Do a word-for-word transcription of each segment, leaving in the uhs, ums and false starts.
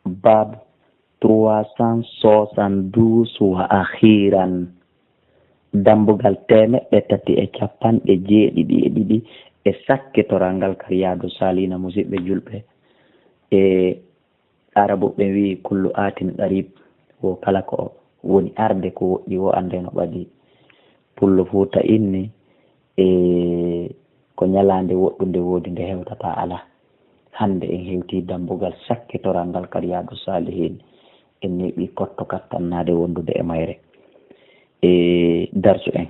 Bab trois cent soixante-douze wa akhiran. Dambugal teemeɗɗe tati e capanɗe jeeɗiɗi e ɗiɗi e sakkitoral ngal ka Riyadu Salihina, musidɓe julɓe. E Arabu ɓe wi'i, "Kullu atin qarib", wo kala ko woni arde ko woɗɗi wo annde no ɓadii. Pullo Fuuta inni, e ko ñalaande woɗɗunde woodi nde hewtata alaa. Hannde en hewtii dambugal sakkitoral ngal ka Riyadu Salihin. En neeɓii kotto kattannaade wondude e mayre. E darsu en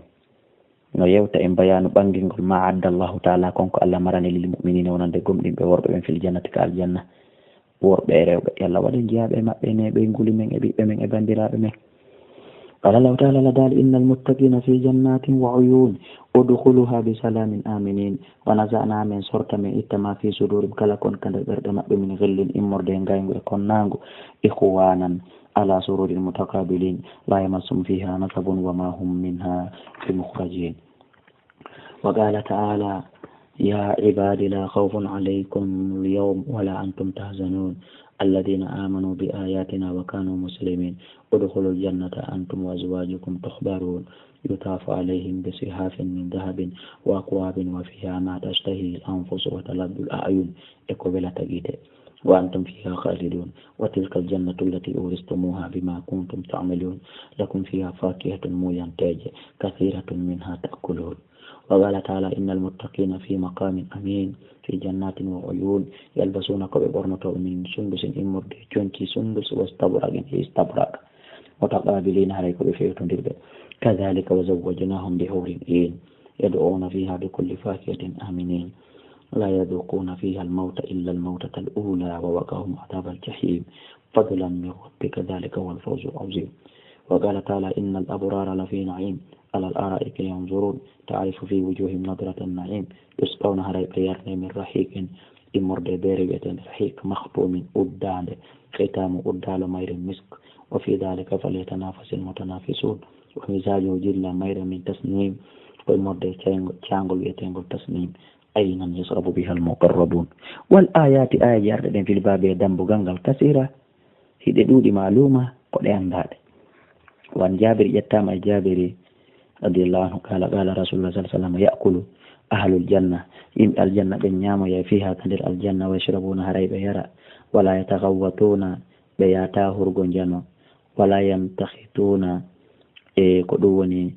no yewta en bayaanu ɓangingol ma adda Allahu taala, kon ko Allah marani lil mu'minina, wonande gomɗinɓe worɓe ɓen, fil jannati, ka aljanna, worɓe e rewɓe. Yo Allah waɗ en jeyaaɓe e maɓɓe, e neeɓe e nguli men, e ɓiɓɓe men, e banndiraaɓe men. Qala Allahu taala, Allah daali, "Innal muttaqina fi jannatin wa uyun, udkhuluha bi salamin aminin, wa naza'na", min sorta, min itta, "ma fi sudurim", kala kon ka nder ɓerɗe maɓɓe, "min ghillin", immorde e ngayngu e konnaangu, "ikhwanan ala sururin mutaqabilin, la yamassum fiha nasabun wa ma hum minha bi mukhrajin." Wa qala taala, "Ya ibadi la khawfun alaykum al-yawm wa la antum tahzanun, alladhina amanu bi ayatina wa kanu muslimin, udkhulul jannata antum wa azwajukum tuhbarun, yutafu alayhim bi sihafin min dhahabin wa akwabin wa fiha ma tashtahi al-anfus wa taladdu al-a'yun", e ko welata gite. "Wa antum fiha khalidun, wa tilkal jannatu allati uristumuha bima kuntum ta'malun, lakum fiha fakihatun", muyanteeje, "kathiratun minha ta'kulun." Wa qala taala, "Innal muttaqina fi maqamin amin, fi jannatin wa uyun, yalbasuna", ko ɓe ɓornotooɓe, "min sundusin", immorde e conci sundus, "wa istabraqin", e istabraq, "mutaqabilina", haray ko ɓe fewtondirɓe, "kadhalika wa zawwajnahum bi hurin in, yad'una fiha bi kulli fakihatin aminin, la yadhuquna fiha al-mawta illa al-mawtata al-ula wa waqahum adhab al-jahim, fadlan min rabbika, dhalika huwa al-fawzu al-azim." Wa qala taala, "Innal abrara lafi na'im, ala al-ara'iki yanzurun, ta'rifu fi wujuhihim nadrata an-na'im, yusqawna", haray ɓe yarne, "min rahiqin", immorde beere wi'eteende rahiq, "makhtumin", uddaande, "khitamu", uddaalo mayre misk, "wa fi dhalika falyatanafasil mutanafisun", "wa mizajuhu", jilla mayre, "min tasnim", ko immorde caangol, caangol wi'eteengol tasnim, "aynan yashrabu biha al-muqarrabun." Wal ayati, ayaji arɗe ɗen, fil babi, e dambugal ngal, kasira, hiɗe ɗuuɗi, ma'luma, ko ɗe anndaaɗe. Wan Jabir, ƴettaama e Jabiri, radiyallahu anhu, qala, qala Rasulullah sallallahu alaihi wasallam, "Ya'kulu ahlul janna", yimɓe aljanna ɓen ñaamoya, "fiha", ka nder aljanna, "wa yashrabuna", haray ɓe yara, "wala yataghawwatuna", ɓe yaata hurgo njano, "wala yamtakhituna", e ko ɗum woni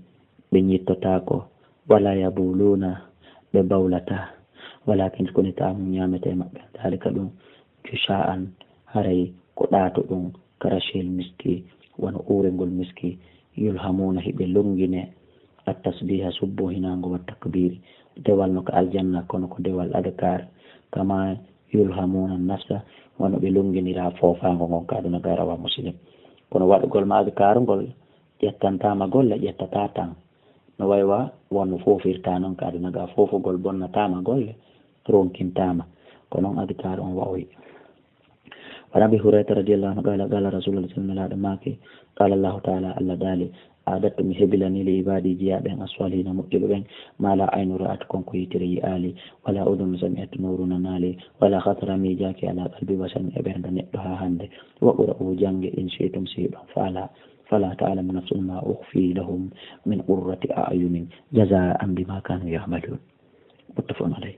ɓe ñittotaako, "wala yabuluna", ɓe bawlata, "walakin", kono, "ta'amu", ñaamete maɓɓe, "dhalika", ɗum, "jusha'an", haray ko ɗaato ɗum, "karashil miski", wano uurengol miski, "yulhamuna", hiɓe longine, "at-tasbiha", subbo hinaango, "wa takbiri", dewal no ka aljanna, kono ko dewal adkar, "kama yulhamuna nafsa", wano ɓe longinira foofaango ngon ka aduna ga, rawa Muslim. Kono waɗugol ma adkar ngol, ƴettantaama golle, ƴettata tan. No way wa wonno foofirta non ka aduna ga, foofugol bonnataama golle, ronkintaama. Ko non adkar on wa'oyi. Wa Abi Hurairata radiyallahu anhu qala, qala Rasulullah sallallahu alaihi wasallam, maaki, qala Allahu taala, Allah daali, "A'dadtu", mi hebilani, "li ibadi", jiyaaɓe an, "as-salihina", moƴƴuɓe ɓen, "ma la aynu ra'at", kon ko yitere yi'aali, "wala udhun sami'at", nowru nanaali, "wala khatara", miijaaki, "ala qalbi basharin", e ɓernde neɗɗo haa hannde. "Waqra'u", jannge, "in shi'tum", si hiɗon faala. "Fala ta'lamu nafsun ma ukhfi lahum min qurrati a'yunin jaza'an bima kanu ya'malun." Muttafaqun alayh.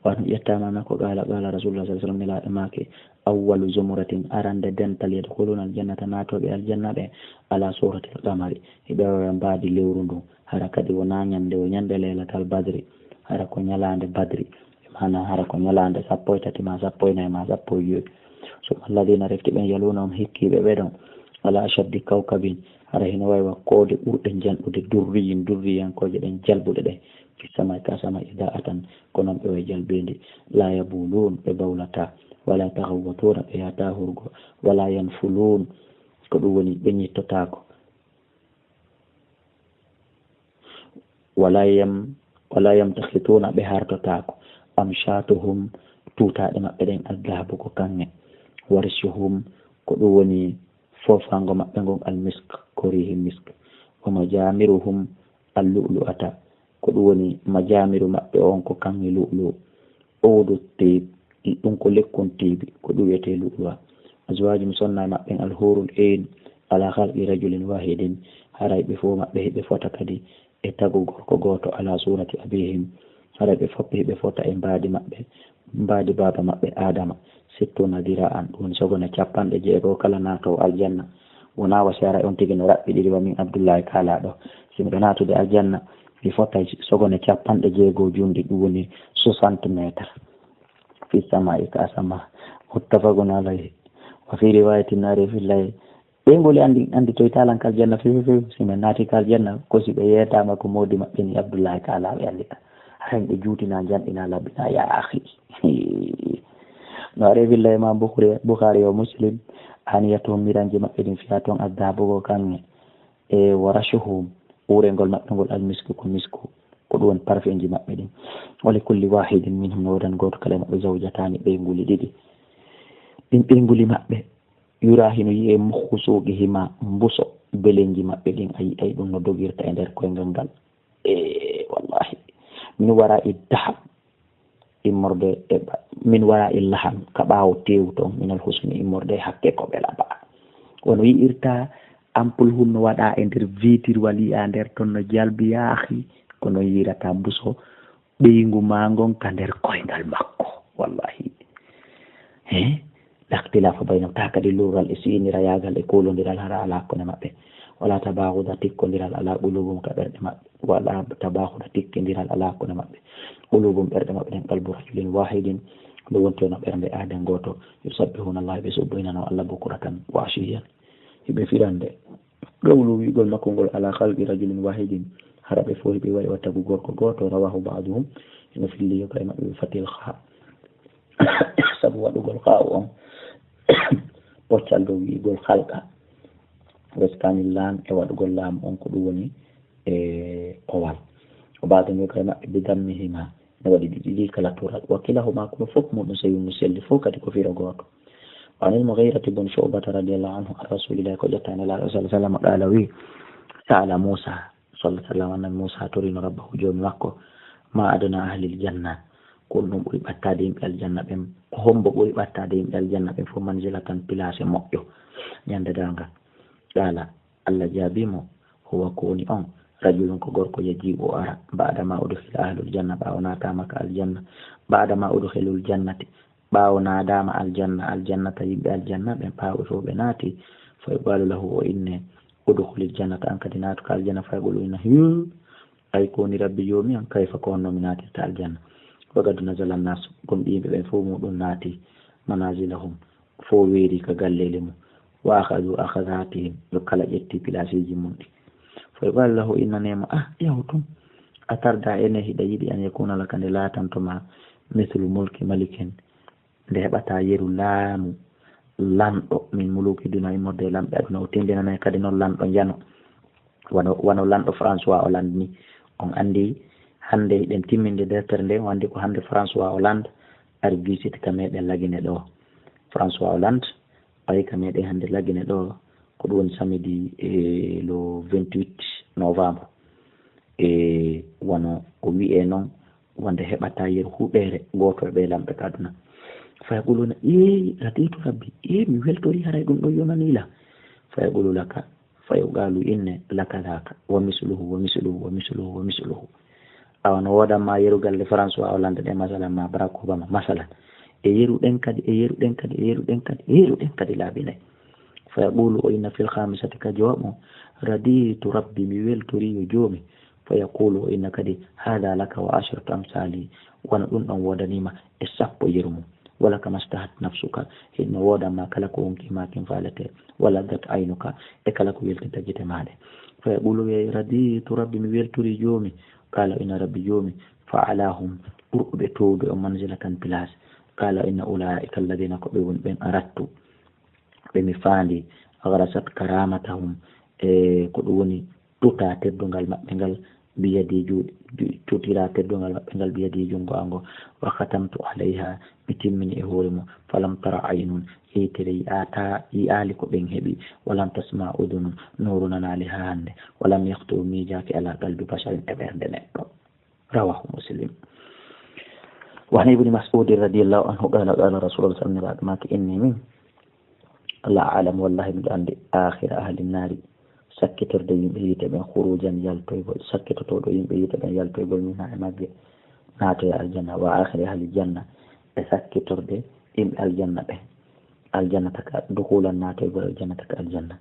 Wa anhu, ƴettaama, maaki, qala, qala Rasulullah sallallahu alaihi wasallam, Nelaaɗo maaki, "Awwalu zumratin", arande dental, "yadkhuluna al-jannata", naatooɓe aljanna ɓe, "ala suratil qamari", hiɓe wawa mbaadi lewru ndun, hara kadi wonaa ñande, o ñande Laylatal Badri, hara ko ñalaande Badri, maana hara ko ñalaande sappo e tati ma sappo e nayi ma sappo e joyi. "Summa alladhina", refti ɓen, "yalunahum", hikkiiɓe ɓe ɗon, "ala ashaddi kawkabin", hara hino way wa koode ɓurɗe njanɗude, "durriyin", durriyankooje ɗen jalbuɗe ɗen, "fis samai", ka sama, "ida'atan", ko non ɓe way jalbeendi, "la yabulun", ɓe bawlata, "wala yataghawwatuna", ɓe yaata hurgo, "wala yanfulun", ko ɗum woni ɓe ñittotaako, "wala yam-, wala yamtakhituna", ɓe hartotaako, "amshatuhum", tuutaaɗe maɓɓe ɗen, "adh-dhahabu", ko kaŋŋe, "wa rishuhum", ko ɗum woni foofaango maɓɓe ngon, "al-misk", ko riihi misk, "wa majamiruhum al-lu'lu'ata", ko ɗum woni majamiru maɓɓe on, ko kaŋŋe lu'lu', "udu tib", ɗum ko lekkun tiibi, ko ɗum wiyetee lu'lu'a, Azwajum sonnaaɓe maɓɓen alhurul ain ala khalqi rajulin wahidin, haray ɓe fof maɓɓe hiɓe fota kadi e tagu gorko gooto ala surati abihim, haray ɓe fof hiɓe fota e mbaadi maɓɓe, mbaadi baaba maɓɓe Adama, sittuna dira'an, ɗum woni sogone capanɗe jeego kala naatoowo aljanna. Wonaa wa si haray on tigi no raɓɓiɗiri wa min Abdullahi kaalaa ɗo. Si miɗo naatude aljanna, mi fotay sogone capanɗe jeego junndi, ɗum woni soixante mètres. Fi samaa'i ka sama. Muttafaqun alayhi. Wa fi riwayatin naari fi layl. Ɓeyngu le anndi, anndi toy talan ka aljanna few, few, few. Si men naati ka aljanna, ko si ɓe yeetaama ko moodi maɓɓe ni Abdullahi kaalaa ɓe anndi ka. Haray ɓe juutina, njanɗina, labbina, ya akhi. No ari fi layl Imam Bukhari, Bukhari wa Muslim, aniyatuhum miranji maɓɓe ɗin fiya toon azzahabu ko kaŋŋe. E wa rashuhum, uurengol maɓɓe ngol almisku ko misku, ko ɗum woni parfumji maɓɓe ɗin. Wa li kulli wahidin minhum, no woodani gooto kala e maɓɓe zawjatani, ɓeynguuli ɗiɗi. Ɗin ɓeynguuli maɓɓe, yura hino yi'e mukhu suqihima, mbuso belenji maɓɓe ɗin, a yi'ay ɗum no dogirta e nder koyngal ngal. E wallahi, min wara'i dahab, immorde e ɓa-, min wara'i laham, ka ɓaawo teewu toon, minal husni, immorde e hakke ko ɓe laɓa. Wano yi'irta ampul hun no waɗa e nder viitirwal, yi'a nder toon no jalbi yaahi, ko non yi'irata mbuso ɓeyngu maa ngon ka nder koyngal makko. Wallahi. He? La ikhtilafa baynahum, taa kadi lurral e siinirayaagal e koolondiral hara alaa hakkunde maɓɓe. Wala tabaghuda, tikkondiral alaa qulubum ka ɓerɗe maɓɓe. Wala tabaghuda, tikkindiral alaa hakkunde maɓɓe. Qulubum, ɓerɗe maɓɓe ɗen, qalbu rajulin wahidin, nde wonti wona ɓernde aaden gooto. Yusabbihuna Allah, ɓe subboynano Allah bukratan wa ashiyan. Hiɓe firande qawlu wi'ugol makko ngol ala khalqi rajulin wahidin, hara ɓe fof hiɓe wa'i wa tagu gorko gooto, rawahu ba'duhum, hino filli yo kay maɓɓe ɓe fatil kha. Sabu waɗugol kha on, poccal dow wi'ugol khalqa, weskanil lam e waɗugol lam on ko ɗum woni e owal. O ba'duhum yo kay maɓɓe bi dammihima, ne waɗi ɗiɗi ɗi kala tural. Wa kilahuma, kono fof muɗum so yummu selli, fof kadi ko firo gooto. Wa anil Mughirati bun Shu'bata radiyallahu anhu, an Rasulillahi, ko ƴetta e Nelaaɗo sallallahu alaihi wasallam, qala wi, sa'ala Musa, sallallahu alaihi wasallam, annabi Musa torino rabbahu, joomi makko, ma adna ahlil janna, ko ɗum ɓuri ɓattaade yimɓe aljanna ɓen, ko hombo ɓuri ɓattaade yimɓe aljanna ɓen fof manzilatan, place moƴƴo, ñande darngal. Qala, Allah jaabii mo, huwa ko woni on, rajulun ko gorko, yaji'u o ara, ba'da ma udkhila ahlul janna, ɓaawo naataama ka aljanna, ba'da ma udkhilul jannati, ɓaawo naadaama aljanna, aljannata yimɓe aljanna ɓen ɓaawo fof ɓe naati, fa yuqalu lahu o inne, udkhulil jannata an kadi naatu ka aljanna, fa yaqulu inna hiu, ay ko woni rabbi joomi an, kayfa ko honno mi naatirta aljanna, wa qad nazala annas, gomɗi yimɓe ɓen fof muɗum naati, manazilahum, fof weeri ka galleele mum. Wa akhadhu akhadhatihim, yo kala ƴetti pilaasiiji mum ɗi. Fa yuqalu lahu, innanee mo, ah, yahu tun. Atarda ene hiɗa yiɗi an yakuna laka nde laatanto ma mithlu mulki malikin, nde heɓata yeru laamu lanɗo min muluki duna immorde e lamɓe aduna o tindinanee kadi noon lanɗo njano. Wano, wano lanɗo François Hollande ni. On anndi hannde hiɗen timminde deftere nde, on anndi ko hannde François Hollande ari visite ka meɗen Lagine ɗo. François Hollande ari ka meɗen hannde Lagine ɗo, ko ɗum woni samedi e le vingt-huit novembre. E wano o wi'e noon, wonde heɓata yeru huɓeere gooto e ɓee lamɓe ka aduna. Fa yaquluna, ee, raditu rabbi, ee, mi weltori haray ɗum ɗo yonanii la. Fa yaqulu laka, fa yuqalu inne, laka dhaka, wa misluhu, wa misluhu, wa misluhu, wa misluhu. Awa no woodan ma yeru galle François Hollande ɗe, masalan, ma Barack Obama, masalan. E yeru ɗen kadi, e yeru ɗen kadi, e yeru ɗen kadi, e yeru ɗen kadi laabi nayi. Fa yaqulu o inna fil khamisati ka jowaɓo, raditu rabbi, mi weltori yo joomi. Fa yaqulu o inna kadi, hada laka wa ashratu amsali, wano ɗum ɗon woodanima e sappo yeru mum. Wa laka mastahat nafsuka, hinno woodan ma kala ko wonki ma kin faalete. Wa laddat aynuka, e kala ko weltinta gite maɗe. Fa yaqulu, wi'ay, raditu rabbi, mi weltori joomi. Qala inna rabbi, joomi. Fa alahum, ɓurɗo ɓe towde o manzilatan place. Qala inna ulaika alladhina, ko ɓe woni ɓen arattu. Ɓe mi faandi, gharasat karamatahum, e ko ɗum woni tuta teddungal maɓɓe ngal, biyadi juuɗe, tutira teddungal maɓɓe ngal, biyadi junngo am ngo, wa khatamtu alayha, mi timmini e hoore mum, falam tara aynun, hitere yi'ata, yi'aali ko ɓen heɓi, walam tasma udunun, nowru nanaali haa hannde, walam yakhtu, miijaaki ala qalbi basharin e ɓernde neɗɗo. Rawahu Muslim. Wa an Ibni Mas'udin radiyallahu anhu qala, qala Rasulullah sallallahu alaihi wasallam, inni min, La a'lamu, wallahi, miɗo anndi, akhira ahli nari, sakkitorde yimɓe yiite ɓen, khurujan, yaltoygol, sakkitotooɗo yimɓe yiite ɓen yaltoygol, minha, e magge, naatoya aljanna, wa akhiri ahli janna, e sakkitorde yimɓe aljanna ɓen, aljannata ka, dukhulan, naatoygol aljannata ka aljanna.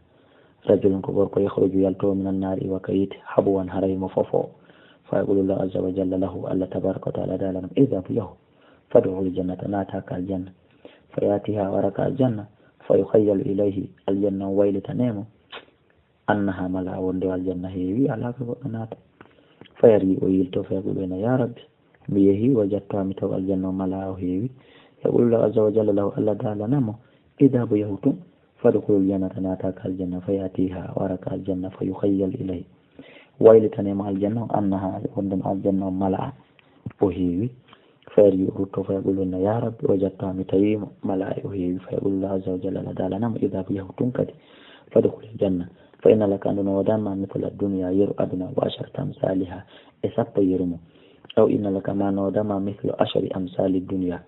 Rajulun, ko gorko, yakhruju, yaltowo, minan nari, iwa ka yiite, habwan, haray mo fofo. Fa yaqulu Allahu azza wa jalla lahu, Allah tabaraka wa ta'ala daalana mo, idhab, yahu, fadkhulil jannata, naata ka aljanna. Fa yatiha, wara ka aljanna, fa yukhayyalu ilayhi, aljanna on waylitane mo, annaha mala'a, wonde aljanna heewi, alaa ka goɗɗo naata. Fa yarji, o yilto, fa yaqulu, ena, ya Rabbi, mi yehi, wajadtuha, mi taw aljanna on mala'a, o heewi. Yaqulu Allahu azza wa jalla lahu, Allah daalana mo, idhab, yahu tun, fadkhulil jannata, naata ka aljanna. Fa yatiha, wara ka aljanna, fa yukhayyalu ilayhi, waylitane mo aljanna on, annaha, wonde aljanna on mala'a, o heewi. Fa yarji, o rutto, fa yaqulu, ena, ya Rabbi, wajadtuha, mi tawi mo mala'a, o heewi. Fa yaqulu Allahu azza wa jalla, Allah daalana mo, idhab, yahu tun kadi, fadkhulil janna, fa inna laka, anndu, no woodani ma, mithla dunya, yeru aduna, wa asharata amsaliha, e sappo yeru mum. Aw inna laka, ma no woodani ma, mithlu ashri amsali dunya,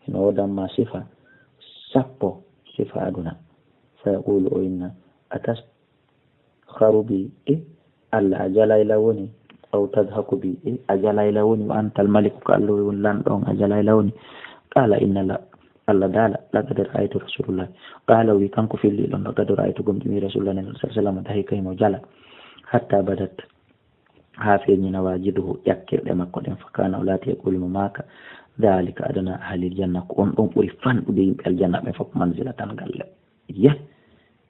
no woodani ma sifa sappo sifa aduna. Fa yaqulu, o inna, ataskharu bi, e Allah, a jalayla woni? Aw tadhaku bi, e a jalayla woni? Wa antal maliku, ko Allah woni lanɗo on, a jalayla woni? Qala, inna la, Allah daala, laqad ra'aytu Rasulullah. Qala, o wi, kanko filliɗo on, laqad ra'aytu, gomɗin mi Rasulullah, nabi, sallallahu alaihi wasallam, dahika, himo jala, hatta badat, haa feeñi, nawajiduhu, ƴakkirɗe makko ɗen, fa kana, o laati, yaqulu, mo maaka, dhalika adna ahlil janna, ko on ɗon ɓuri fanɗude yimɓe aljanna ɓen fof, manzilatan, galle. Yah,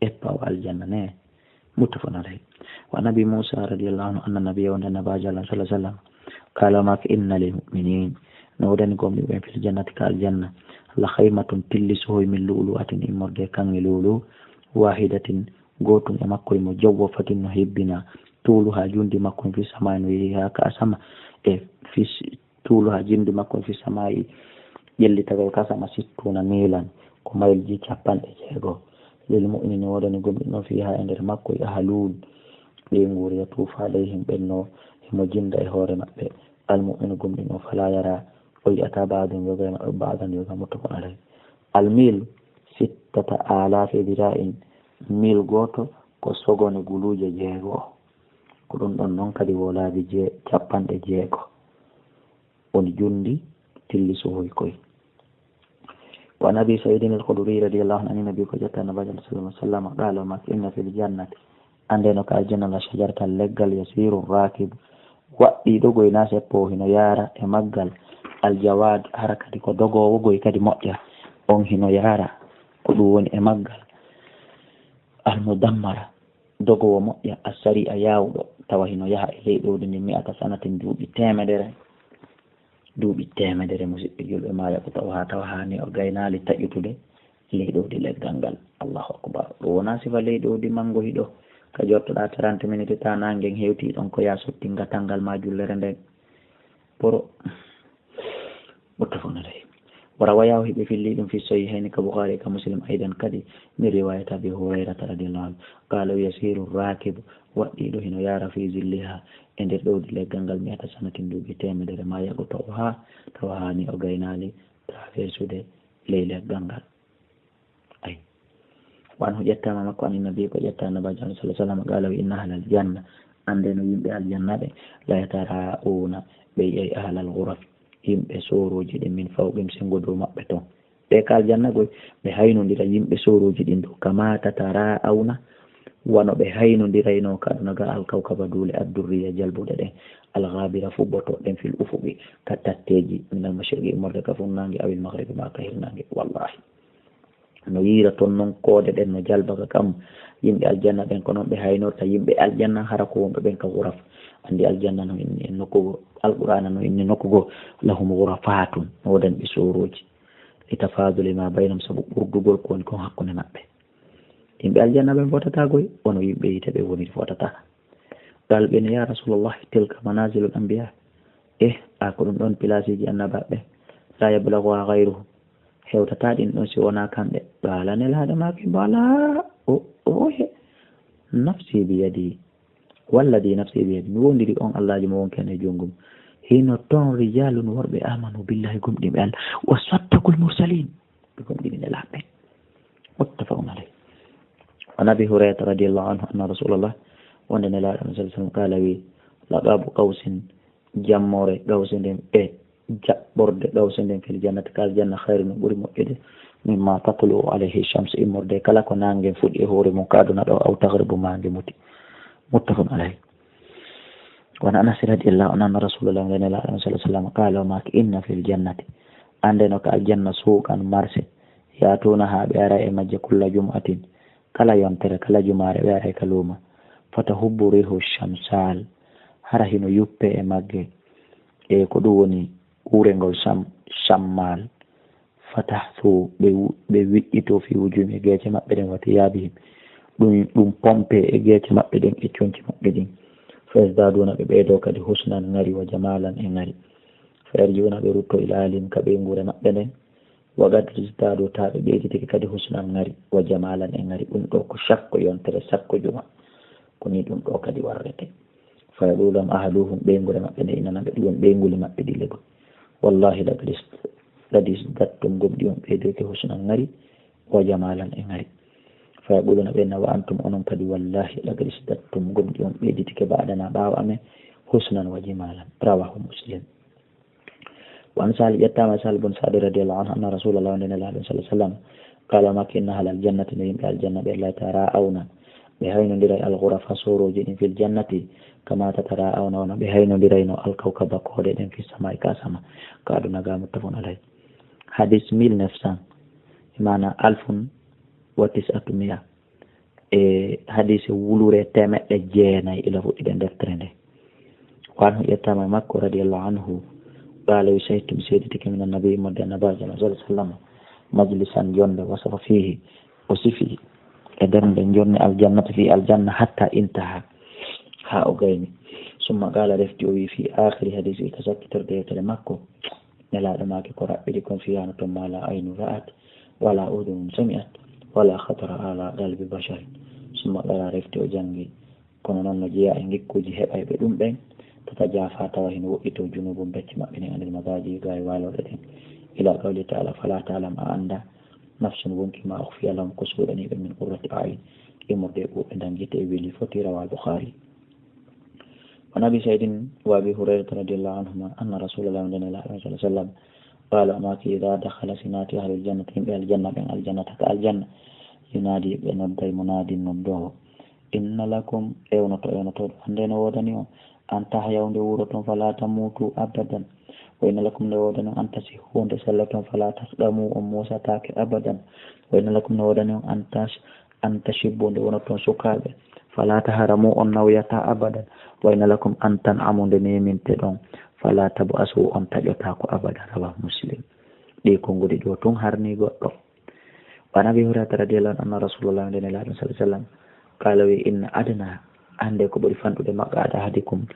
eppa o aljanna ne. Muttafaqun alayh. Wa an Abi Musa radiyallahu anhu anna nabiyya, wonde Nabaajo Allah sallallahu alaihi wasallam, qala, maaka, inna lil mu'minin, no woodani gomɗinɓe ɓen, fil jannati, ka aljanna, la khaymatun, tilli sohoy, min lu'lu'atin, immorde e kaŋŋe lu'lu'u, wahidatin, gootun e makko, mo, jawwafatin, no hebbina, tuluha, jundi makko, fi samai, no yehi haa ka asama, e fi s-, tuluha, jundi makko, fi samai, ƴellitagol ka asama, sittuna milan, ko maylji capanɗe jeego. Lil mu'mini, no woodani gomɗinɗo, fiha, e nder makko, ahlun, ɓe nguuri, yatufu alayhim, ɓen no himo jinda e hoore maɓɓe. Al mu'minu, gomɗinɗo, fala yara, o yi'ata, ba'dahum, yoga e maɓɓe, ba'dan, yoga. Muttafaqun alayh. Al mil sittata alafi dira'in, mil gooto ko sogone guluuje jeego. Ko ɗum ɗon non kadi wo laabi jee-, capanɗe jeego. Woni jundi tilli sohoy koy. Wa an Abi Sa'idin al-Khudri radiyallahu anhu, an Nabi, ko ƴetta Nabaajo sallallahu alaihi wasallam, qala, o maaki, inna fil jannati, Anndee no ka aljanna la shajaratan leggal, yasiru rakibu, waɗɗiiɗo goy na seppo, hino yaara e maggal, aljawad, hara kadi ko dogoowo goy kadi moƴƴa, on hino yaara, ko ɗum woni e maggal, almudammara, dogoowo moƴƴa, assari'a, yaawɗo, tawa hino yaha e ley ɗowdi ndin, mi'ata sanatin, duuɓi teemedere. Duuɓi teemedere, musidɓe julɓe, ma yaɓu taw haa tawa haani o gaynaali taƴutude ley ɗowdi leggal ngal. Allahu akbar. Ɗum wonaa sifa ley ɗowdi manngo hiɗo ka jottoɗaa trente minutes, ta naange ngen hewtii ɗon, ko yaa sotti ngatal ngal maa jullere nden. Poro. Muttafaqun alayh. Wa rawayaahu, hiɓe filli ɗum, fi sahihayni, ka Bukhari ka Muslim, aydan kadi, min riwayati Abi Hurayrata radiyallahu anhu. Qala, yasiru rakibu, waɗɗiiɗo hino yaara, fi zilliha, e nder ɗowdi leggal ngal, mi'ata sanatin, duuɓi teemedere, ma yaɓu taw haa, tawa haani o gaynaali traversude ley leggal ngal. Ay. Wa anhu, ƴettaama makko, an Nabi, ko ƴetta Nabaajo sallallahu alaihi wasallam, qala, wi, inna ahlal janna, anndee no yimɓe aljanna ɓe, la yatara'una, ɓe yi'ay, ahlal ghuraf, yimɓe soorooji ɗin, min fawqihim, senngo dow maɓɓe ton. Ɓe ka aljanna goy, ɓe haynondira yimɓe soorooji ɗin dow, kama tatara'awna, wano ɓe haynondiraynoo ka aduna ga, alkawkaba, duule, addurriya, jalbuɗe ɗen, alghabira, fubbotooɗe ɗen, fil ufuqi, ka tatteeji, minal mashriqi, immorde ka funnaange, awil maghribi, maa ka hirnaange. Wallahi, no yiira ton non koode ɗen, no jalba ka kammu, yimɓe aljanna ɓen, ko non ɓe haynorta yimɓe aljanna, hara ko wonɓe ɓen ka ghuraf. Anndi aljanna no inni en nokku goo, Alqur'aana no inni nokku goo, lahum ghurafatun, no woodani ɓe soorooji. Li tafaduli ma baynahum, sabu ɓurdugol ko woni kon hakkunde maɓɓe. Yimɓe aljanna ɓen fotataa goy, wano yimɓe yiite ɓen woniri fotataa. Qal ɓe ne, ya Rasulallah, tilka manazilul anbiya. Eh, a ko ɗum ɗon pilaasiiji annabaaɓe. La yablughuha ghayruhum. Hewtataa ɗin ɗon si wonaa kamɓe. Qala, Nelaaɗo maaki, bala, o, o he. Nafsi biyadi. Walladhi nafsi biyadi, mi wondiri on Allaaji mo wonki e junngo mum. Hino ton rijalun, worɓe, amanu billahi, gomɗinɓe Allah, wa saddaqul mursalin, ɓe gomɗini nelaaɓe. Muttafaqun alayh. An Abi Hurayrata radiyallahu anhu anna Rasulallah, wonde Nelaaɗo sallallahu alaihi wasallam, qaala, wi, laqabu qawsin, jammoore qawsi nden e jaɓɓorde qawsi nden fil jannati, ka aljanna, khayru, no ɓuri moƴƴude, mimma tatlu'u alayhi shams, immorde kala ko naange fuɗi e hoore mum ka aduna ɗo, aw taghribu, ma nge muti. Muttafaqun alayh. Wa an Anas radiyallahu anhu anna Rasulallah, wonde Nelaaɗo sallallahu alaihi wasallam, qaala, o maaki, inna fil jannati, ande no ka aljanna, suuqan, marché, ya'tuunaha, ɓe ara e majje, kulla jumu'atin, kala yontere, kala jumaare, ɓe ara e ka luuma. Fatahubbu rihu shamsal, hara hino yuppe e magge, e ko ɗum woni uurengol sam-, sammal. Fatahsu, ɓe wu-, ɓe wiƴƴito fi wujuhim, e geece maɓɓe ɗen, wa thiyabihim, ɗum, ɗum pompe e geece maɓɓe ɗen e conci maɓɓe ɗin. Fa yazdaduuna, ɓe ɓeydo kadi husnan, ŋari, wa jamalan, e ŋari. Fa yarji'uuna, ɓe rutto, ila ahlihim, ka ɓeynguure maɓɓe nden. Wa qad izdadu, ta ɓe ɓeyditike kadi husnan, ŋari, wa jamalan, e ŋari. Ɗum ɗo ko sakko yontere, sakko juma. Ko ni ɗum ɗo kadi warrete. Fa yaqulu lahum ahaduhum, ɓeynguure maɓɓe nde inana ɓe, ɗum woni ɓeynguuli maɓɓe ɗi legol. Wallahi laqad is-, laqad izdadtum, gomɗi on ɓeydoyke, husnan, ŋari, wa jamalan, e ŋari. Fa yaquluna, ɓe inna, wa antum, onon kadi, wallahi laqad izdadtum, gomɗi on ɓeyditike, ba'dana, ɓaawo amen, husnan wa jamalan. Rawahu Muslim. Wa an Sahal, ƴettaama Sahal bun Sa'd radiyallahu anhu, anna Rasulallah, wonde Nelaaɗo sallallahu alaihi wasallam, qaala, o maaki, inna ahlal jannati, no yimɓe aljanna ɓe, la yataraa'awna, ɓe haynondiray, al ghurafa, soorooji ɗin, fil jannati, kama tataraa'awna, wano ɓe haynondirayno, al kawkaba, koode ɗen, fis samaa'i, ka sama, ka aduna ga. Muttafaqun alayh. Hadis mille neuf cents, maana alfun wa tis'atu mi'a. E hadiise wulure teemeɗɗe jeenayi ila fuɗɗiɗen deftere nde. Wa anhu, ƴettaama e makko, radiyallahu anhu, qaala, wi, shahidtu, mi seeditike, min annabi, immorde Annabaajo, sallallahu alaihi wasallam, majlisan, jonnde, wasafa fihi, o sifi e nder nden jonnde, aljannata, fi aljanna, hatta intaha, haa o gayni. Summa qaala, refti o wi, fi aakhiri hadiisi, ka sakkitorɗe yewtere makko, Nelaaɗo maaki ko raɓɓiɗi kon, fiyaano ton, ma la aynun ra'at, wala udhunun sami'at, wala khatara ala qalbi basharin. Summa qara, refti o janngi, kono non no jeyaa e ngikkuuji heɓayɓe ɗum ɓen, tatajafa, tawa hino woɗɗitoo, junubum, becce maɓɓe ɗen, anil madaji, gaa e waalorɗe ɗen, ila qawli ta'ala, fala ta'lam, a annda, nafsun, wonki ma, ukhfiya lahum, ko suuɗanii ɓe, min qurrati a'yun, immorde e ɓuuɓe ndangi te e weli foti. Rawahu Bukhari. Wa an Abi Sa'idin wa Abi Hurayrata radiyallahu anhuma anna Rasulallah, wonde Nelaaɗo sallallahu alaihi wasallam, qaala, o maaki, idha dakhala, si naati, ahlul jannati, yimɓe aljanna ɓen, aljannata, ka aljanna, yunadi, ɓe nodday, munadin, noddoowo, inna lakum, ewnoto, ewnotooɗo, annde no woodani on, an tahyaw, nde wuuroton, fala tamutu abadan, wa inna lakum, nde woodani on, an tasihhu, nde selloton, fala tasqamu, on muusataake abadan, wa inna lakum, nde woodani on, an tash-, an tashibbu, nde wonoton sukaaɓe, fala tahramu, on nawyataa abadan, wa inna lakum, an tan'amu, nde neeminteɗon, fala tab'asu, on taƴotaako abadan. Rawahu Muslim. Ɗii konguɗi ɗoo tun harnii goɗɗo. Wa an Abi Hurayrata radiyallahu anhu anna Rasulallah, wonde Nelaaɗo sallallahu alaihi wasallam, qaala, wi, inna adna, annde ko ɓuri fanɗude, maq'ada ahadikum,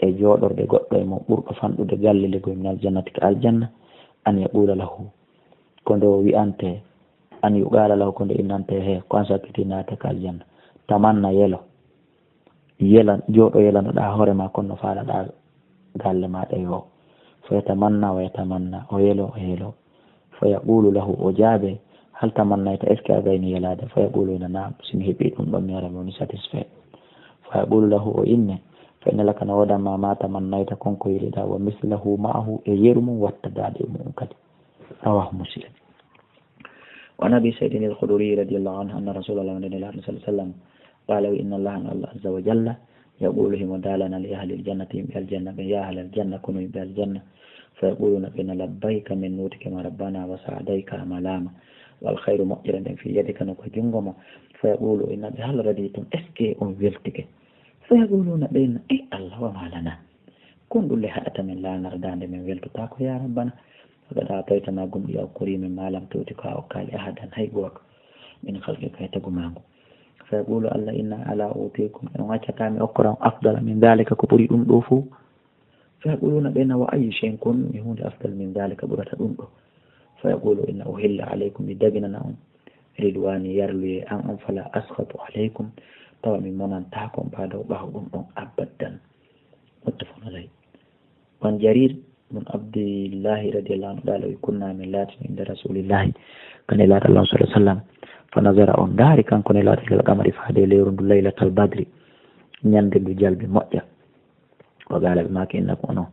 e jooɗorde goɗɗo e mon, ɓurɗo fanɗude galle ligol, min aljannati, ka aljanna, an yaqula lahu, ko nde o wi'ante, an yuqala lahu, ko nde innante, he, ko an sakkiti naata ka aljanna. Tamanna, yelo. Yela, jooɗo yelanoɗaa hoore ma kon no faalaɗaa galle ma ɗe yo. Fa yatamanna wa yatamanna, o yelo, o yelo. Fa yaqulu lahu, o jaabe, hal tamannayta, est-ce que a gayni yelaade? Fa yaqulu, ina, naam, si mi heɓi ɗum ɗon, mi ara, mi woni satisfait. Fa yaqulu lahu, o inne, fa inna laka, no woodan ma, ma tamannayta, kon ko yeliɗaa, wa mislahu ma'ahu, e yeru mum, wattadaade e mum kadi. Rawahu Muslim. Wa an Abi Sa'idin al-Khudri radiyallahu anhu anna Rasulallah, wonde Nelaaɗo sallallahu alaihi wasallam, qaala, wi, inna Allah, no Allah azza wa jalla, yaqulu, himo daalana, li ahlil jannati, yimɓe aljanna ɓen, ya ahlal janna, kono yimɓe aljanna. Fa yaquluna, ɓe na, labbayka, min nootike ma, rabbana, wa sa'adayka, a malaama, wal khayru, moƴƴere nden, fi yadika, no ka junngo ma. Fa yaqulu, inna ɓe, hal raditum, est-ce que on weltike? Fa yaquluna, ɓe na, ey Allah, wa ma lana. Kon ɗum le haɗata min laanar daande, min weltotaako, ya rabbana. Faqad a'taytana, gomɗi a okkori min, ma lam tu'ti, ko a okkaali, ahadan, hay gooto, min khalqika, e tagu maa ngu. Fa yaqulu Allah, inna, ala utikum, e on accataa mi okkora on, afdala min dhalika, ko ɓuri ɗum ɗo fof. Fa yaquluna, ɓe na, wa ayyu shay'in, kon e huunde, afdal min dhalika, ɓurata ɗum ɗo? Fa yaqulu, inna, uhilla alaykum, mi daginana on, ridwani, yarluye an on, fala askhatu alaykum, tawa mi monantaako on ɓaado ɓaawo ɗum ɗon, abadan. Muttafaqun alayh. Wa an Jarir bun Abdillahi radiyallahu anhu qaala, wi, kunna, min laatino, inda Rasulillahi, ka Nelaaɗo Allah sallallahu alaihi wasallam, Fa nazara, o ndaari kanko Nelaaɗo, ilal qamari, faade e lewru ndu, laylatal badri, ñande ndu jalbi moƴƴa. Wa qaala, ɓe maaki, innakum, onon,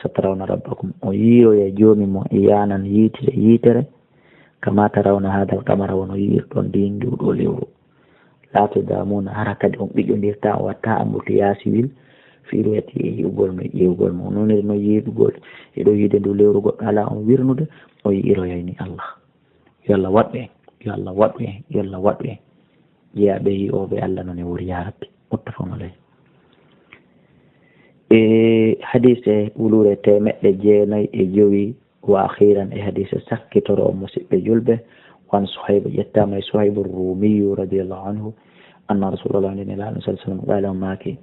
satarawna rabbakum, on yiiroyay joomi mon, iyaanan, yiitire, yiitere, kama tarawna haadal qamara, wano yiirɗon ndin, ndu ɗo lewru. Laa tudaamuuna, hara kadi on ɓiƴondirtaa, on wattaa ambutiyasiwil, fii ru'yati, e yi'ugol mo, e ƴeewgol mo. On woniri non yiiɗugol, hiɗo yiide ndu lewru, goɗɗo alaa on wirnude, on yiiroyay ni Allah. Yo Allah waɗu en, yo Allah waɗu en, yo Allah waɗu en jeyaaɓe yi'ooɓe Allah non e wuri, yaa Rabbi. Muttafaqun alayh. E hadiise wuluure teemeɗɗe jeenayi e jowi, wa akhiran, e hadiise sakkitoro o, musiɓɓe julɓe, wan Suhayb, ƴettaama e Suhaybu Rumiyu radiyallahu anhu, anna Rasulallah, nde Nelaaɗo sallallahu alayhi wa sallam, qaala, o maaki,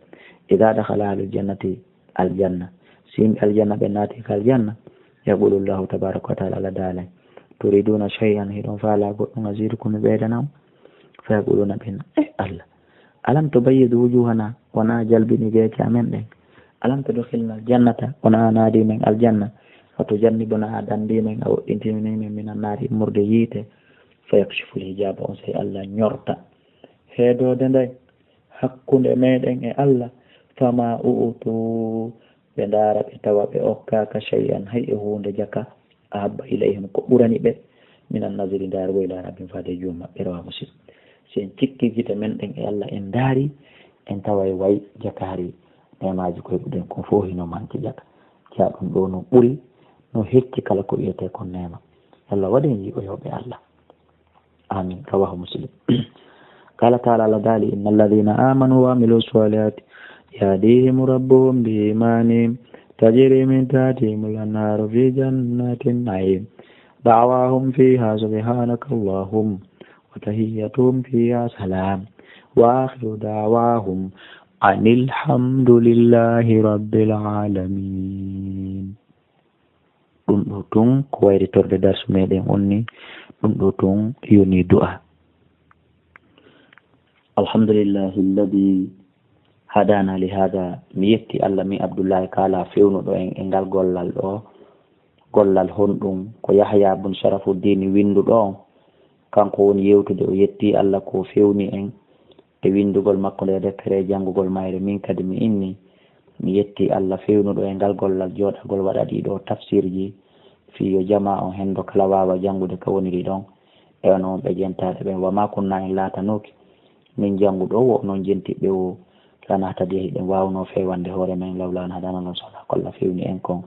idaa dakhala ahlul jannati aljanna, si yimɓe aljanna ɓe naati ka aljanna, yaqulu Allahu tabaraka wa taala, Allah daalay, turiduuna shay'an, hiɗon faalaa goɗɗum, azidukum, mi ɓeydana on? Fa yaquluuna, ɓen, e Allah, alam tubayyid wujuhana, wonaa jalbini geece amen ɗen? Alam tudkhilna aljannata, wonaa naadi men aljanna? Wa tujannibuna, a dandi men, a woɗɗintini men min annaari, immorde yiite. Fa yakshifu lhijaba, on sey Allah ñorta heedoode nden hakkunde meɗen e Allah. Fama u'tu, ɓe ndaara, ɓe tawa ɓe okkaaka shay'an, hay e huunde jaka, ahabba ilayhim, ko ɓurani ɓe, minan nazri, ndaarugol, ila rabbihim, faade e joom maɓɓe. Rawahu Muslim. Si en cikki gite men ɗen e Allah, en ndaari, en taway way jakaari neemaaji koy ɗuɗen kon fof hino manki jaka. Jeyaa ɗum ɗo no ɓuri, no hecci kala ko wiyetee kon neema. Allah waɗen yi'oyooɓe Allah. Amin. Rawahu Muslim. Qala taala, Allah daali, inna alladhina amanu wa amilu salihati yahdihim rabbuhum bi imanihim tajri min tahtihim al-anharu fi jannatin na'im. Da'wahum fiha subhanaka allahumma wa tahiyyatuhum fiha salam. Wa akhiru da'wahum anil hamdulillahi rabbil alamin. Ɗum ɗo tun ko wayritorde darsu meɗen on ni, ɗum ɗo tun yoni du'a. Alhamdulillahi alladhi hadana li hadha, mi yetti Allah, mi Abdullahi Kala, fewnuɗo en e ngal gollal ɗo. Gollal honɗum? Ko Yahya bun Sharafuddin winduɗo on, kanko woni yewtude, o yetti Allah ko fewni en e winndugol makko nde deftere e janngugol mayre. Min kadi mi inni, mi yetti Allah fewnuɗo e ngal gollal jooɗagol waɗa ɗii ɗoo tafsirji, fii yo jamaa on henndo kala waawa janngude ka woniri ɗon. E wano wonɓe jentaaɗe ɓen, wa maa kunnaa, en laatanooki min janngu ɗoo wo onon jentiɓɓe woo, lanahtadiya, hiɗen waawnoo feewande hoore men, lawlaa an hadaana Allahu, so alaa ko Allah fewni en kon.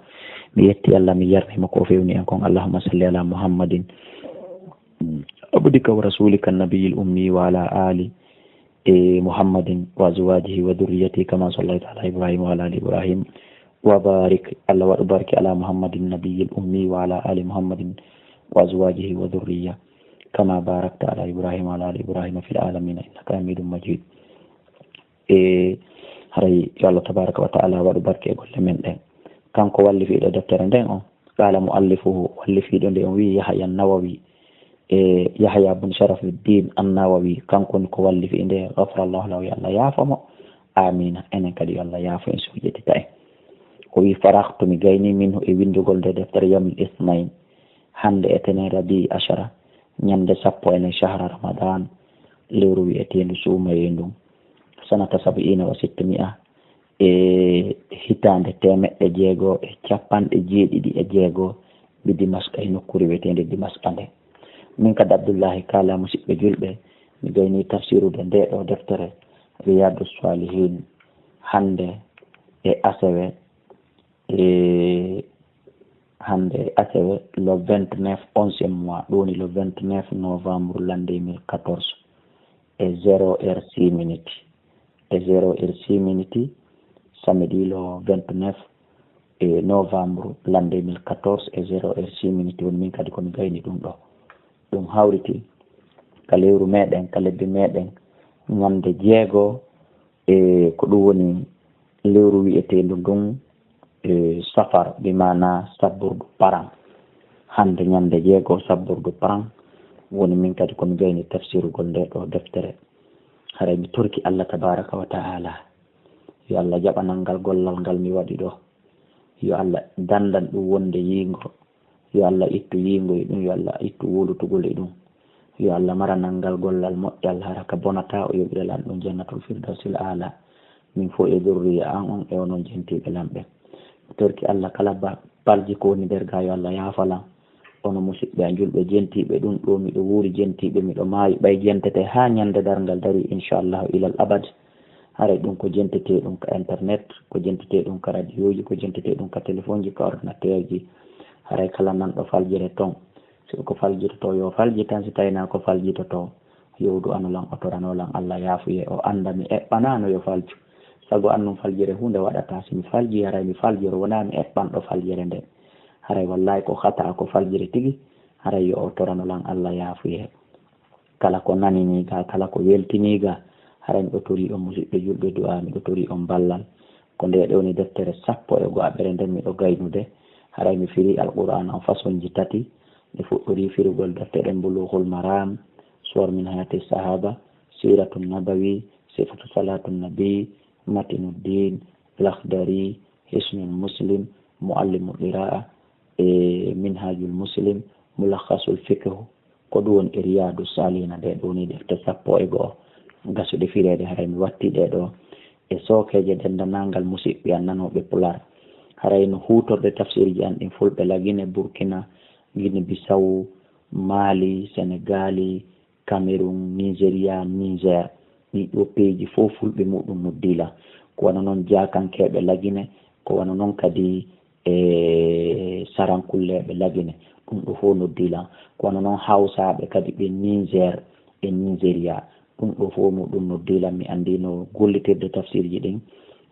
Mi yetti Allah, mi yarnii mo ko o fewni en kon. Allahumma salli ala Muhammadin abdika wa rasulika nabiyil ummi wa ala ali, e, Muhammadin wa azwajihi wa dhurriyyatihi kama sallayta ala Ibrahim wa ala ali Ibrahim. Wa barik, Allah waɗu barke ala Muhammadin nabiyil ummi wa ala ali Muhammadin wa azwajihi wa dhurriyya kama barakta ala Ibrahim wa ala ali Ibrahim fil alamina innaka hamidum majid. E haray yo Allah tabaraka wa ta'ala waɗu barke e golle men ɗen. Kanko wallifiiɗo deftere nden on, qala muallifuhu, wallifiiɗo nde on wi'i Yahya Nawawi, e Yahya bun Sharafuddin An-Nawawi, kanko woni ko wallifi nde, ghafara Allahu lahu, yo Allah yaafo mo. Amina. Enen kadi yo Allah yaafo en, sujjitita en. O wi'i, farahtu, mi gayni, minhu, e winndugol nde deftere, yawmil ithnayn, hannde e tenen, rabi'i ashara, ñannde sappo e nay, shahra Ramadan, lewru wi'eteendu suumayee ndun, sanata sab'ina wa sittami'a, e hitaande teemeɗɗe jeego e capanɗe jeeɗiɗi e jeego, bi Dimasqa, e nokkuure wi'eteende Dimasqa nden. Min kadi Abdullahi Kala, musiɓɓe julɓe, mi gayni tafsirude nde ɗoo deftere, Riyadu Salihin, hannde e asewe, e hannde asewe, le vingt-neuf, onzième mois, ɗum woni le vingt-neuf novembre l'an deux mille quatorze, e zéro heure six minutes, e zéro heure six minutes, samedi le vingt-neuf e novembre l'an deux mille quatorze, e zéro heure six minutes, woni min kadi ko mi gayni ɗum ɗo. Ɗum hawriti ka lewru meɗen, ka lebbi meɗen, ñande jeego, e ko ɗum woni lewru wi'eteendu ndun, e, safar, bi maana sabburdu paran. Hannde ñande jeego sabburdu paran woni min kadi ko mi gayni tafsirugol nde ɗoo deftere. Haray mi torki Allah tabaraka wa ta'ala, yo Allah jaɓanan ngal gollal ngal mi waɗi ɗoo. Yo Allah dandan ɗum wonde yiingo. Yo Allah ittu yiingo e ɗum, yo Allah ittu wulutugol e ɗum. Yo Allah maranal ngal gollal moƴƴal, hara ka bonata, o yoɓira lan ɗum jannatul firdawsil aala. Min fof e durriya an on e onon jentiiɓe lan ɓen. Mi torki Allah kala ba-, balji ko woni nder ga, yo Allah yaafo lan. Onon musiɓɓe an julɓe jentiiɓe, ɗum ɗo miɗo wuuri jentiiɓe, miɗo maayi ɓay jentete haa ñande darngal darii, inchallahu, ilal abad. Haray ɗum ko jentetee ɗum ka internet, ko jentetee ɗum ka radiyooji, ko jentetee ɗum ka telefonji, ka ordinateerji. Haray kala nanɗo faljere ton, si ko faljitoto, yo falji tan, si tawi na ko faljitoto, yo du'ano lan, o torano lan Allah yaafuye, o annda mi eɓɓanaano yo falju. Sago an non faljere huunde waɗata, si mi falji, haray mi faljoro, wonaa mi eɓɓanɗo faljere nde. Haray wallahi ko khata ko faljere tigi, haray yo o torano lan Allah yaafuye. Kala ko nanini ga, kala ko weltini ga, haray miɗo tori on musiɓɓe julɓe du'a, miɗo tori on ballal. Ko nde ɗo ni deftere sappo e go'aɓere nden miɗo gaynude. Haray mi firi Alqur'aan on façonji tati. Mi fuɗɗori firugol defte ɗen Bulughul Maram, Suwar min Hayati Sahaba, Siratun Nabawi, Sifatu Salatun Nabi, Matinuddin, Lakhdari, Hisnul Muslim, Muallimul Qira'a, e Minhajul Muslim, Mulakhasul Fiqh, ko ɗum woni e Riyadu Salihina. Nde ɗo ni defte sappo e go'o gasuɗe fireede, haray mi watti ɗe ɗo e sookeeje denndanangal musiɓɓe an nanooɓe Pulaar. Haray no huutorde tafsirji an ɗin Fulɓe la Guinée, Burkina, Guinée Bissau, Mali, Senegali, Cameroun, Nigeria, Niger. Ɗii ɗoo peeji fof Fulɓe muɗum noddii lan. Ko wano non Jaakankeeɓe la Guinée, ko wano non kadi e Sarankulleeɓe la Guinée. Ɗum ɗoo fof noddii lan. Ko wano non Hawsaaɓe kadi ɓe Niger e Nigeria. Ɗum ɗoo fof muɗum noddii lan. Mi anndii no gollitirde tafsirji ɗin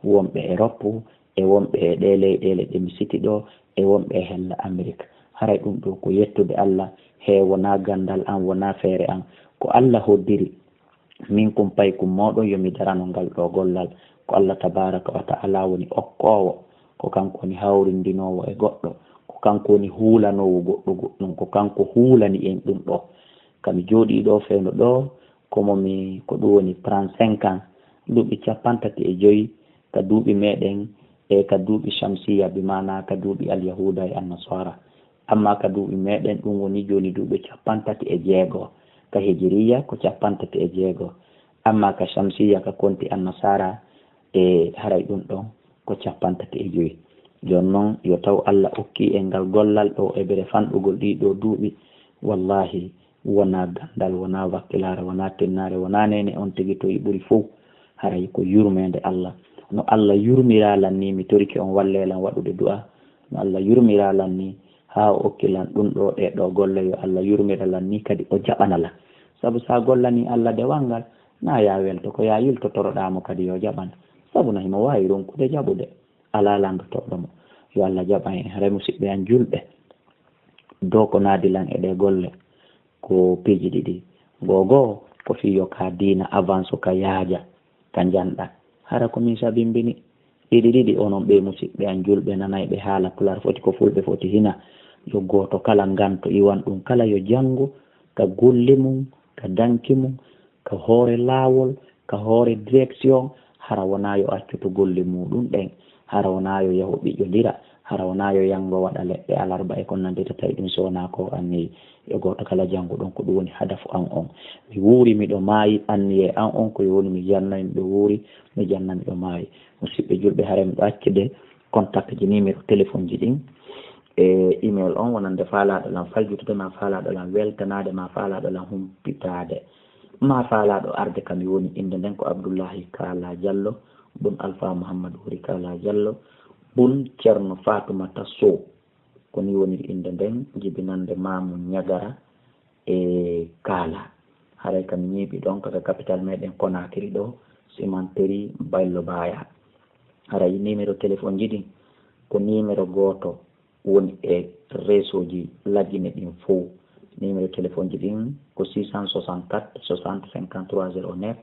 wonɓe Europe, e wonɓe e ɗee leyɗeele ɗe mi siti ɗoo, e wonɓe e hella Amerik. Haray ɗum ɗoo ko yettude Allah, he wonaa ganndal an, wonaa feere an. Ko Allah hoddiri, min kum pay kum mooɗon yo mi darano ngal ɗoo gollal. Ko Allah tabaaraka wa ta'ala woni okkoowo, ko kanko woni hawrindinoowo e goɗɗo, ko kanko woni huulanoowo goɗɗo goɗɗum, ko kanko huulani en ɗum ɗoo. Ka mi jooɗii ɗoo fewndo ɗoo, ko mo mi, ko ɗum woni trente-cinq ans, duuɓi cappanɗe tati e joy, ka duuɓi meɗen e ka duuɓi shamsiya, bi maana ka duuɓi alyahuda e annasara. Amma ka duuɓi meɗen, ɗum woni jooni duuɓi cappanɗe tati e jeego, ka hijiriya ko cappanɗe tati e jeego. Amma ka shamsiya, ka konti annasara, e haray ɗum ɗon ko cappanɗe tati e joy. Jooni non, yo taw Allah okki en ngal gollal ɗoo e bere fanɗugol ɗii ɗoo duuɓi. Wallahi, wonaa ganndal, wonaa wakkilaare, wonaa tinnaare, wonaa neene on tigi toyi ɓuri fow. Haray ko yurmeende Allah. No Allah yurmiraa lan nii, mi torike on wallee lan waɗude du'a. No Allah yurmiraa lan nii, haa o okki lan ɗum ɗoo, ɗee ɗoo golle, yo Allah yurmira lan nii, kadi o jaɓana lan. Sabu so a gollanii Allah dewal ngal, na ya welto, ko ya yiltotoroɗaa mo kadi yo jaɓan. Sabu no himo waawi ronkude jaɓude. Alaa lanndotooɗo mo. Yo Allah jaɓan en. Haray musiɓɓe an julɓe, dow ko naadi lan e ɗee golle, ko piiji ɗiɗi. Ngoo goo, ko fii yo ka diina avance, ka yaaja, ka njanɗa. Hara ko min sabimbini. Ɗiɗi ɗiɗi, onon ɓee musiɓɓe an julɓe nanayɓe haala Pulaar, foti ko Fulɓe foti hina. Yo gooto kala nganto iwan ɗum kala, yo janngu ka golle mum, ka danki mum, ka hoore laawol, ka hoore direction, hara wonaa yo accu to golle muuɗum ɗen, hara wonaa yo yahu ɓiƴƴondira, hara wonaa yo yanngo waɗa leɗɗe alarba e ko nanndi, tawi ɗum so wonaa ko anniyi. Yo gooto kala janngu ɗum, ko ɗum woni hadafu an on. Mi wuuri, miɗo maayi, anniyee an on ko yo woni mi janna, miɗo wuuri, mi janna, miɗo maayi. Musiɓɓe julɓe, hara miɗo accude contact ji, numéro téléphone ji ɗin, e email on, wonande faalaaɗo lan faljutude ma, faalaaɗo lan weltanaade ma, faalaaɗo lan humpitaade ma, faalaaɗo arde kam, mi woni innde nden ko Abdullahi Kala Jallo, bun Alfa Muhammad Wuri Kala Jallo, bun Ceerno Fatumata Sow. Ko ni woniri innde nden, jibinande Maamu Ñagara e Kaala. Haray ka mi ñiiɓi ɗon, ka, ka capital meɗen Conakry ɗo, cimenterie Baylo Baya. Haray numéro téléphone ji ɗin ko numéro gooto woni e réseau ji Lagine ɗin fow. Numéro téléphone ji ɗin ko six cent soixante-quatre soixante cinquante-trois zéro neuf,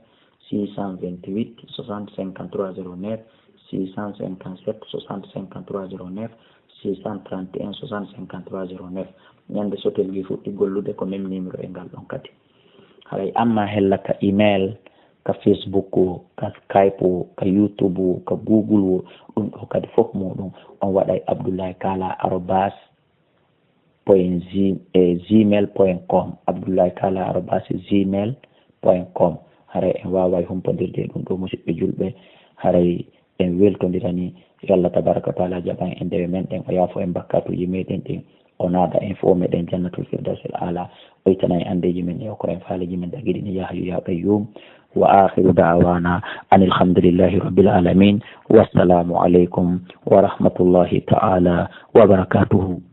six cent vingt-huit soixante cinquante-trois zéro neuf, six cent cinquante-sept soixante cinquante-trois zéro neuf, six cent trente et un soixante cinquante-trois zéro neuf. Ñande sotel gi fuɗɗi gollude, ko même numéro e ngal ɗon kadi. Haray amma hella ka email, ka Facebook, ka Skype, ka YouTube, ka Google, ɗum ɗo kadi fof muɗum on waɗay Abdoulaye Kala arobase point g e gmail point com, abdullahi kala arobas gmail point com. Haray en waaway humpondirde e ɗum ɗo, musidɓe julɓe. Haray en weltondirani yo Allah tabaraka wa taala jaɓan en dewe men ɗen, o yaafo en bakkatuuji meɗen ɗin, o naada en fof meɗen jannatul firdawsil ala, o ittana en andeeji men e okora en faaleeji men dagiɗi ni, ya hayyu ya qayyum. Wa akhiru da'wana anil hamdulillahi rabbil alamin. Wassalamu alaikum wa rahmatullahi ta'ala wa barakatuhu.